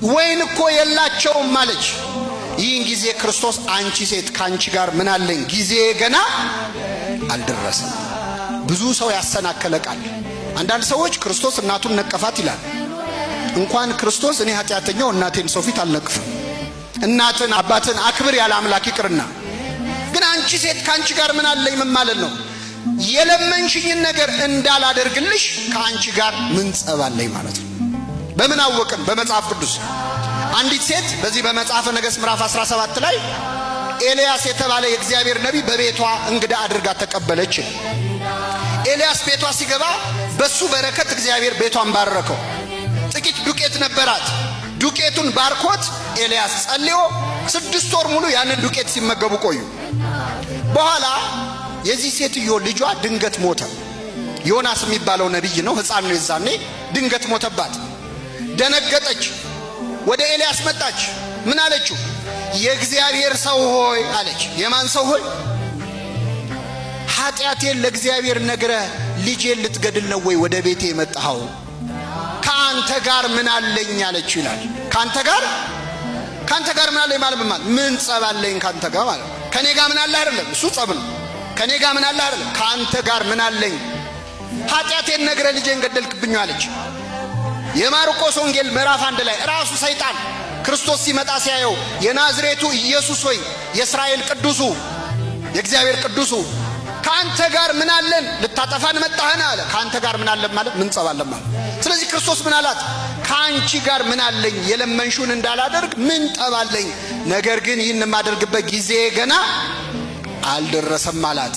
ወይን እኮ የላቸውም አለች። ይህን ጊዜ ክርስቶስ አንቺ ሴት ከአንቺ ጋር ምን አለኝ? ጊዜ ገና አልደረሰም። ብዙ ሰው ያሰናከለ ቃል። አንዳንድ ሰዎች ክርስቶስ እናቱን ነቀፋት ይላል። እንኳን ክርስቶስ እኔ ኃጢአተኛው እናቴን ሰው ፊት አልነቅፍም። እናትን አባትን አክብር ያለ አምላክ ይቅርና ግን አንቺ ሴት ከአንቺ ጋር ምን አለኝ? ምን ማለት ነው? የለመንሽኝን ነገር እንዳላደርግልሽ ከአንቺ ጋር ምን ጸብ አለኝ ማለት ነው። በምን አወቅን? በመጽሐፍ ቅዱስ አንዲት ሴት በዚህ በመጽሐፈ ነገሥት ምዕራፍ 17 ላይ ኤልያስ የተባለ የእግዚአብሔር ነቢይ በቤቷ እንግዳ አድርጋ ተቀበለች። ኤልያስ ቤቷ ሲገባ በሱ በረከት እግዚአብሔር ቤቷን ባረከው። ጥቂት ዱቄት ነበራት። ዱቄቱን ባርኮት ኤልያስ ጸልዮ 6 ወር ሙሉ ያንን ዱቄት ሲመገቡ ቆዩ። በኋላ የዚህ ሴትዮ ልጇ ድንገት ሞተ። ዮናስ የሚባለው ነቢይ ነው፣ ሕፃን ነው። የዛኔ ድንገት ሞተባት። ደነገጠች። ወደ ኤልያስ መጣች። ምን አለችው? የእግዚአብሔር ሰው ሆይ አለች። የማን ሰው ሆይ? ኃጢአቴን ለእግዚአብሔር ነግረህ ልጄን ልትገድል ነው ወይ ወደ ቤቴ የመጣኸው? ከአንተ ጋር ምን አለኝ አለችው ይላል። ከአንተ ጋር ምን አለኝ ማለት ምን ጸብ አለኝ ከአንተ ጋር ማለት ከኔ ጋር ምን አለ አይደለም፣ እሱ ጸብ ነው። ከኔ ጋር ምን አለ አይደለም፣ ከአንተ ጋር ምን አለኝ? ኃጢአቴን ነግረህ ልጄን ገደልክብኝ አለች። የማርቆስ ወንጌል ምዕራፍ 1 ላይ ራሱ ሰይጣን ክርስቶስ ሲመጣ ሲያየው የናዝሬቱ ኢየሱስ ሆይ፣ የእስራኤል ቅዱሱ፣ የእግዚአብሔር ቅዱሱ፣ ከአንተ ጋር ምን አለን? ልታጠፋን መጣህን? አለ። ከአንተ ጋር ምን አለን ማለት ምን ጸብ አለን ማለት። ስለዚህ ክርስቶስ ምን አላት? ከአንቺ ጋር ምን አለኝ? የለመንሹን እንዳላደርግ ምን ጠብ አለኝ? ነገር ግን ይህን የማደርግበት ጊዜ ገና አልደረሰም አላት።